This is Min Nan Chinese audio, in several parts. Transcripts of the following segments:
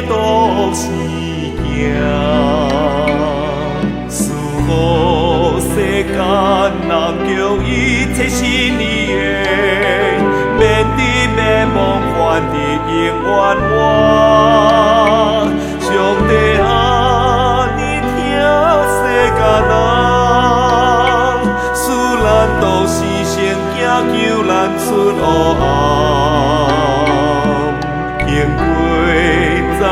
的獨生囝，賜予世間人叫一切信伊的，免得滅亡，反得永遠活。上帝啊，你疼世間人，賜咱獨生囝，救咱出黑暗。經過知的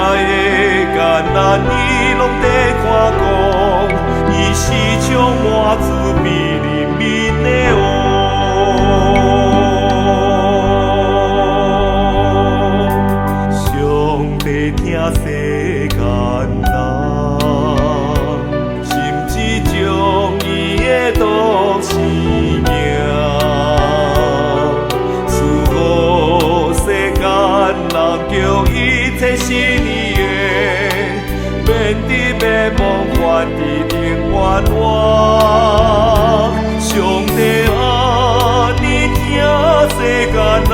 艱難，伊攏佇看顧，伊是充滿慈悲憐憫的王。上帝疼世間人，甚至將伊的獨生囝，賜予世間人，叫一切信伊的，免得滅亡，反得永遠活。上帝啊，你疼世間人，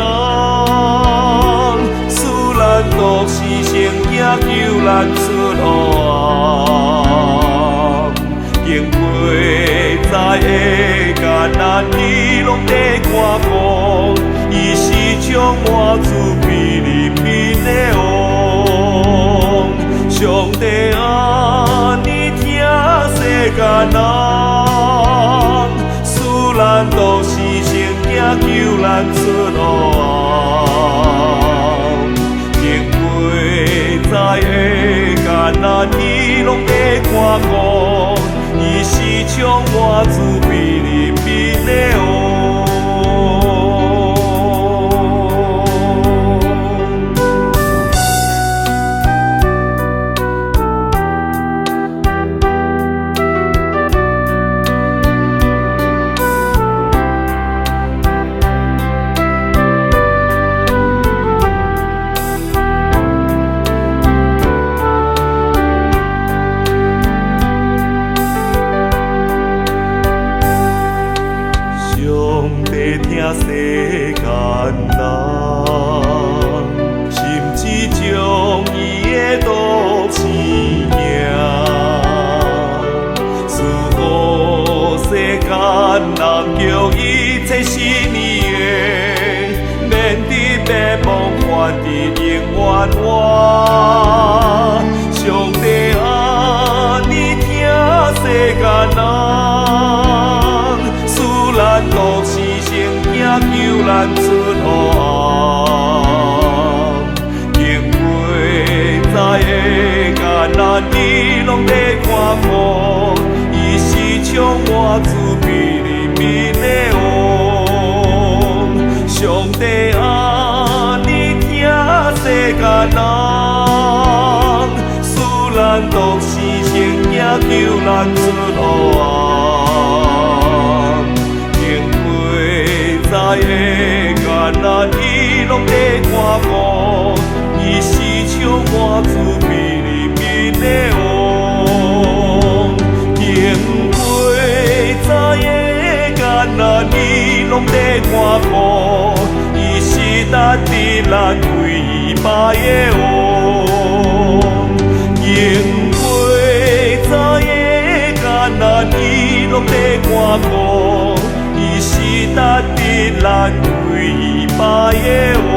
賜咱獨生囝，救咱出黑暗。經過知的艱難，伊攏佇看顧，伊是充滿慈悲憐憫的王。上帝啊，你疼世間人，賜咱獨生囝，救咱出黑暗。經過知的艱難，伊攏佇看顧，伊是充滿慈悲憐憫的王。上帝疼世間人，甚至將伊的獨生囝，賜予世間人，叫一切信伊的，免得滅亡，反得永遠活。上帝啊，你疼世間人，賜咱獨生囝，救咱出黑暗。經過知的艱難，伊攏佇看顧，伊是充滿慈悲憐憫的王。上帝啊，你疼世間人，賜咱獨生囝，救咱出黑暗。經過知的艱難，伊攏佇看顧，伊是充滿慈悲憐憫的王。經過知的艱難，伊攏佇看顧，伊是值得咱跪拜的王。經過知的艱難，伊攏佇看顧，伊是值得咱跪拜的王。